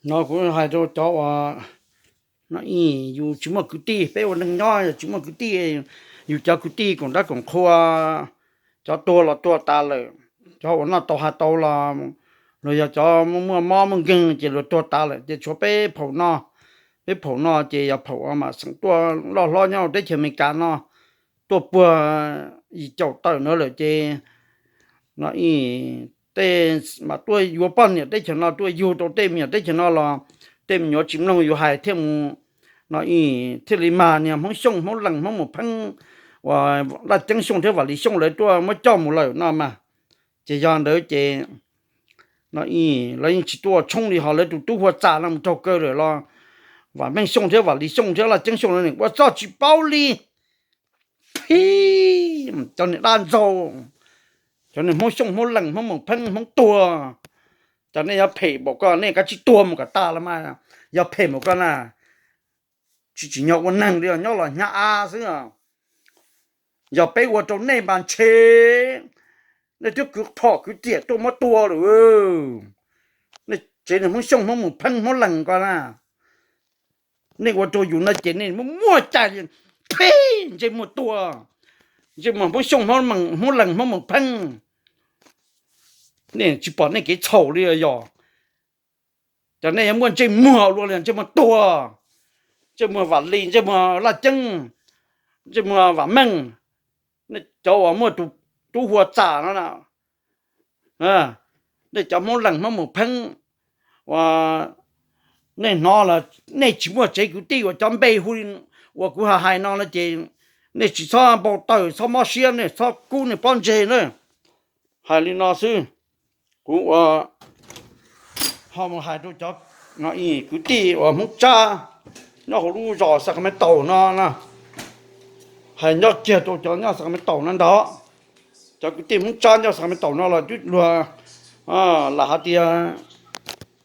No kuv hais rau cov uas, no, yus tsis muaj kwv tij, peb ua neeg nyob yog tsis muaj kwv tij, yus cov kwv tij koom dab koom qhua, cov tuag los tuag tas lawm, cov uas noj tau hais tau los, los yog cov muaj mob muaj nkeeg ces luag tuag tas lawm, ces tshuav peb phaum no. Peb phaum no ces yog phaum uas mam xeem tuaj loj hlob nyob teb chaws Amelikas no, tuaj puag yim caum tawm ntawd lawm ces, no, tej mam tuaj yuav poj niam teb chaws no, tuaj yug rau tej me nyuam teb chaws no los tej me nyuam tsis mloog yus hais thiaj mus, no, thiaj li mag niag Hmoob Xyooj, Hmoob Lees, Hmoob Mus Pheeb uas Laj Ceeb Xyooj thiab Vam Lis Xyooj lawv tuaj muab coj mus lawm no mas. Ces yog ntawd ces, no, lawv yeej tsis tuaj tshoob li, ho lawv tus tub Hua Txam no mus raug kaw lawm los Vam Meej Xyooj thiab Vam Lis Xyooj thiab Laj Ceeb Xyooj lawv nim ua txoj tsis paub li. Phib, cov niag dab ntxaug, cov niag Hmoob Xyooj, Hmoob Lees, Hmoob Mus Pheeb, Hmoob tuag, cov nej yuav phem npaum ko nej kav tsij tuag mus kom tas los mas, yog phem npaum ko na, tsis tsim nyog ua neeg li, nyob los hnyav av xwb. Yog peb ua rau nej mas ntshe nej twb kwv phom kwv riam tuaj muab tua lawm. Nej tsev niag Hmoob Xyooj, Hmoob Mus Pheeb, Hmoob Lees ko na, nej ua rau yus no ces nej muaj muaj cai li, phib, ntsej muag tuag, ntsej muag Hmoob Xyooj, Hmoob Lees, Hmoob Mus Pheeb. Nej tsis pom nej kev txhaum li yog? Cov nej yuav muaj ntsej muag luaj li, ntsej muag tuag, ntsej muag Vam Lis, ntsej muag Laj Ceeb, ntsej muag Vam Meej, cov uas muaj tus tub Hua Txam no, nej cov Hmoob Lees, Hmoob Mus Pheeb uas nej hnov los nej tsis muaj tsev kwv tij uas cov npe hu uas kuv hais hais no no ces nej tsis txhob npau taws, txhob mob siab, nej txhob kub nej pob ntseg na. Hais li no xwb, kuv ua ho mus hais rau cov, no, kwv tij uas Hmoob Tsab nyob hauv lub zos Sacramento no na, hais nyob kiag rau cov nyob Sacramento no ntag. Cov kwv tij Hmoob Tsab nyob Sacramento no los twb luag lam hais tias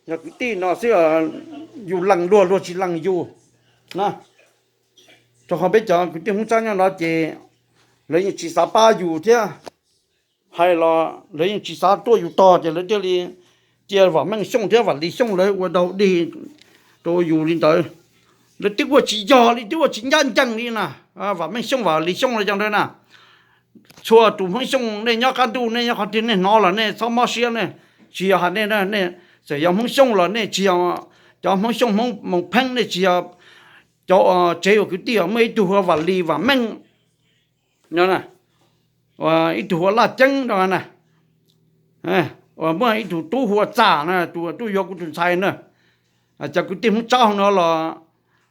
yog kwv tij no xwb, yus lees luag, luag tsis lees yus na. Rau qhov peb cov kwv tij Hmoob Tsab nyob no ces lawv yeej tsis xav pab yus thiab, hais los lawv yeej tsis xav tuaj yus tog ces lawv thiaj li cia Vam Meej Xyooj thiab Vam Lis Xyooj lawv ua daug dig rau yus li ntawd. Lawv twb ua tsis yog li, twb ua tsis ncaj ncees li na. Vam Meej Xyooj, Vam Lis Xyooj los cov ntawd na, txhua tus Hmoob Xyooj nej nyob qab ntuj, nej nyob qhov twg nej hnov los nej txhob mob siab ne. Tsis yog hais nej, nej txawm yog Hmoob Xyooj los nej tsis yog cov Hmoob Xyooj, Hmoob Moos Pheeb, nej tsis yog cov tsev uas kwv tij, muaj ib tug hu ua Vam Lis, Vam Meej, ib tug hu ua Laj Ceeb no na, muaj ib tug tub hu ua Txam na, tus tuaj yuav kuv tus ntxhais na. Cov kwv tij Hmoob Tsab hauv no los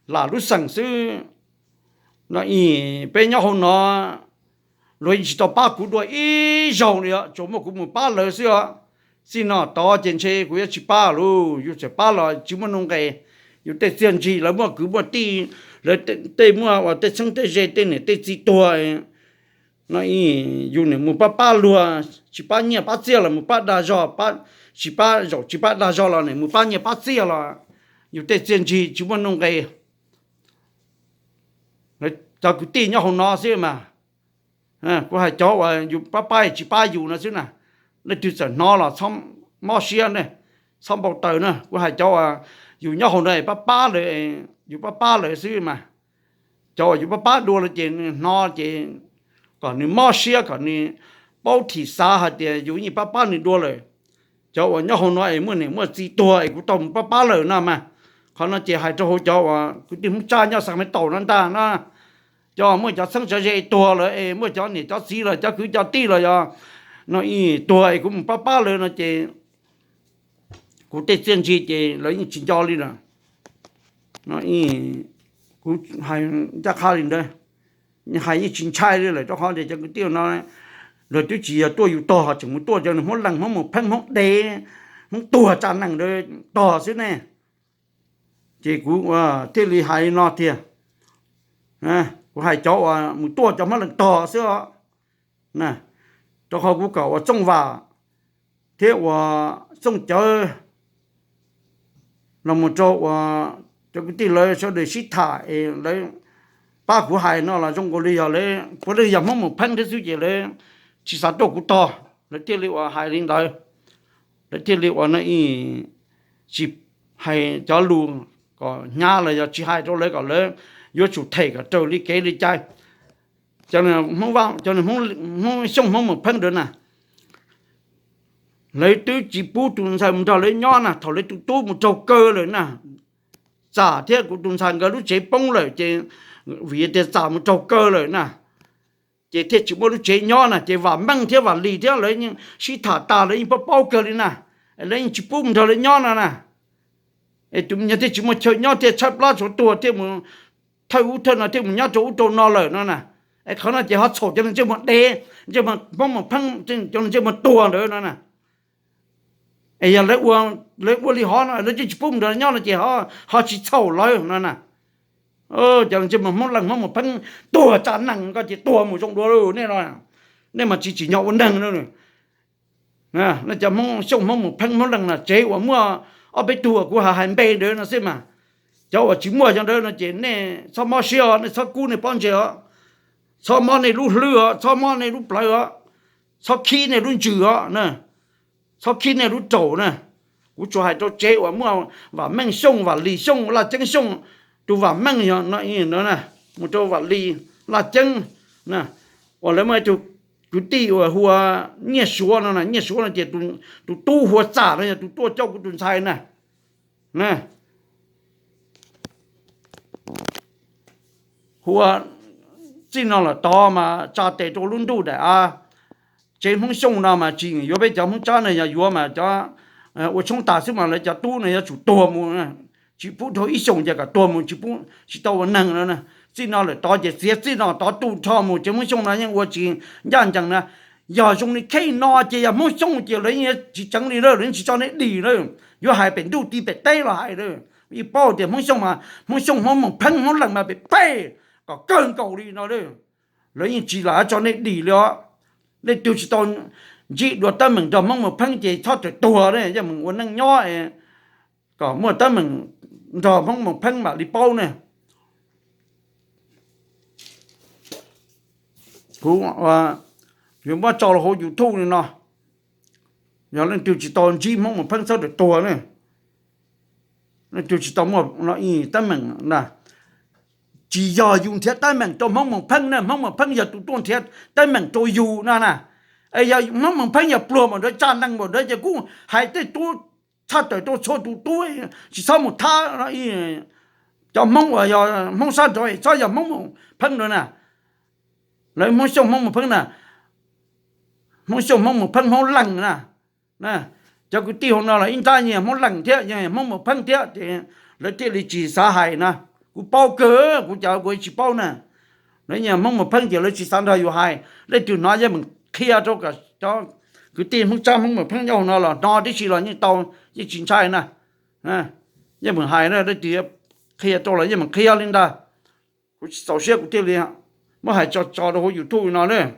lam lub xeem xwb. No, peb nyob hauv no luag yeej tsis tau pab kuv dua ib zaug li, tsuas muaj kuv mus pab lawv xwb os. Txij no tod ces ntshe kuv yuav tsis pab lauj, yus txawm pab los tsis muaj nuj nqes. Yus tej txiaj ntsig lawv muaj kwv muaj tij, lawv tej muaj uas tej txheeb tej ze, tej niam tej txiv tuag. No, yus nim mus pab pab luag, tsis pab nyiaj pab txiaj los mus pab dag zog, tsis pab, zaum tsis pab dag zog los nim mus pab nyiaj pab txiaj los yus tej txiaj ntsig tsis muaj nuj nqes. Cov kwv tij nyob hauv no xwb mas, kuv hais cov uas yus pab pab tsis pab yus no xwb na. Leej twg txawm hnov los txhob mob siab ne, txhob npau taws na. Kuv hais cov uas yus nyob hauv no pab pab lawv, yus pab pab lawv xwb mas. Cov uas yus pab pab dua lawm ces nws hnov ces kom nws mob siab, kom nws paub thim xav hais tias yus yeej pab pab nws dua lawm. Cov uas nyob hauv no es muaj niam muaj txiv tuag es kuv tau mus pab pab lawm no mas, qhov no ces hais rau hauv cov uas kwv tij Hmoob Tsab nyob Sacramento no ntag na. Cov muaj cov txheeb cov ze tuag lawm es muaj cov niam cov txiv los cov kwv cov tij los yog no tuag es kuv mus pab pab lawv no ces kuv tej txiaj ntsig ces lawv yeej tsis nco li lawm. Kuv hais ncaj qha li ntawd, hais yeej tsis ntshai li lawm rau qhov tias cov kwv tij no luag twb tsis yog tuaj yus tog, tseem mus tuaj cov Hmoob Lees, Hmoob Mus Pheeb, Hmoob Dev, Hmoob tuag tsa nees tog xwb ne. Ces kuv thiaj li hais li no tiag. Kuv hais cov uas mus tuaj cov Hmoob Lees tog xwb os. Rau qhov kuv kom uas Txooj Vam thiab uas Txooj Cawv los mus rau uas cov kwv tij lawv sawv daws sib tham es lawv pab kuv hais no los zoo nkaus li yog lawv puav leej yog Hmoob Mus Pheeb thiab xwb ces lawv tsis xav tuaj kuv tog, lawv thiaj li uas hais li ntawd. Lawv thiaj li uas no tsis hais cov lus kom hnyav los yog tsis hais rau lawv kom lawv yuav tsum them kom raws li kev li cai. Cov Hmoob Xyooj Hmoob Moos Pheeb ntawd na, lawv twb tsis pub tus ntxhais mus nrog lawv nyob na, thaum lawv tus tub mus raug kaw lawm na, Txam thiab kuv tus ntxhais nkawd lub tsev poob lawm ces vim tias Txam mus raug kaw lawm na, ces thiaj tsis muaj lub tsev nyob na, ces Vam Meej thiab Vam Lis thiab lawv yeej sib tham tas, lawv yeej paub paub kawg li na, lawv yeej tsis pub mus nrog lawv nyob no na. Es tus me nyuam thiaj tsis muaj chaw nyob, thiaj tshaib plab tshuav tuag, thiaj mus thawj ub thawj no, thiaj mus nyob rau ub rau no lawm no na. Es qhov no ces ho txhaum cov neeg ntsej muag dev, ntsej muag Hmoob Moos Pheeb, cov neeg ntsej muag tuag ntawd no na. Es yog lawv ua li hov no, lawv tsis pub mus nrog nyob no ces ho tsis txhaum lawv no na. Cov neeg ntsej muag Hmoob Leej Hmoob Moos Pheeb tuag tsa neeg ko ces tuag mus zoo dua nej no, nej mas tsis tsim nyog ua neeg no. Cov Hmoob Xyooj Hmoob Moos Pheeb Hmoob Leej no, tsev uas muaj ob peb tug uas kuv hais hais npe ntawd no xwb mas, cov uas tsis muaj cov ntawd no ces nej txhob mob siab os, nej txhob kub nej pob ntseg os, txhob mob nej lub hlwb os, txhob mob nej lub plawv os, txhob khib nej lub ntsws os, txhob khib nej lub raum na. Kuv tsuas hais rau tsev uas muaj Vam Meej Xyooj, Vam Lis Xyooj, Laj Ceeb Xyooj, tus Vam Meej yog no, mus rau Vam Lis, Laj Ceeb, uas lawv muaj ib tug kwv tij uas hu ua Nyiaj Suav no, Nyiaj Suav no ces tus tub hu ua Txam no yog tus tuaj coj kuv tus ntxhais na. Hu ua, txij no lawm tod mas tsa tes rau lub ntuj daim av, tsev Hmoob Xyooj no mas tsis yuav peb cov Hmoob Tsab no, yog yuav mas cov ua tshoob tas xwb mas lawv cov tub no yuav tsum tuag mus, tsis pub dhau ib xyoos ces kom tuag mus, tsis pub, tsis tau ua neeg no. Txij no lawm tod ces txiav txij no tod tu nrho mus, tsev Hmoob Xyooj no yeej ua tsis ncaj ncees na. Yog zoo li khej no ces yog Hmoob Xyooj ces lawv yeej tsis tseev li lawm, lawv yeej tsis tso nej dim lawm. Yuav hais pem ntuj ti pem teb los hais lawm. Yeej paub tias Hmoob Xyooj mas, Hmoob Xyooj Hmoob Moos Pheeb Hmoob Leej mas pem pem kom kawg nkaus li no lawm. Lawv yeej tsis lam tso nej dim li os. Leej twg tsis tau ntsib dua teeb meem nrog Hmoob Moos Pheeb ces txhob rawm tuag, yeej meem ua neej nyob kom muaj teeb meem nrog Hmoob Moos Pheeb mam li paub ne. Kuv yuav muab tso rau hauv YouTube li no, yog leej twg tsis tau ntsib Hmoob Moos Pheeb txhob rawm tuag ne. Leej twg tsis tau muaj teeb meem na, tsis yog yus nrhiav teeb meem rau Hmoob Moos Pheeb na, Hmoob Moos Pheeb yog tus tuaj nrhiav teeb meem rau yus no na. Es yog Hmoob Moos Pheeb yog pluag npaum ntawd, tsa neeg npaum ntawd ces kuj hais tej tub txhaj tawm rau txhua tus tub, tsis txhob mus thab cov Hmoob uas yog Hmoob sab nraud, txhob yog Hmoob Moos Pheeb ntawd na. Lawv Hmoob Xyooj Hmoob Moos Pheeb na, Hmoob Xyooj Hmoob Moos Pheeb Hmoob Leej na. Cov kwv tij hauv no los ib nrab yeej Hmoob Leej thiab, yeej Hmoob Moos Pheeb thiab ces lawv thiaj li tsis xav hais na. Kuv paub kawg, kuv cov kuv tsis paub na. Lawv yeej Hmoob Moos Pheeb ces lawv tsis xav nrog yus hais. Leej twg hnov yeej meem qhia rau cov kwv tij Hmoob Tsab Hmoob Moos Pheeb nyob hauv no los hnov tib si los yeej tau, yeej tsis ntshai na. Yeej meem hais na, leej twg qhia rau los yeej meem qhia li ntag. Kuv tsis txaus siab kuv thiaj li muab hais tso tso rau hauv YouTube no na.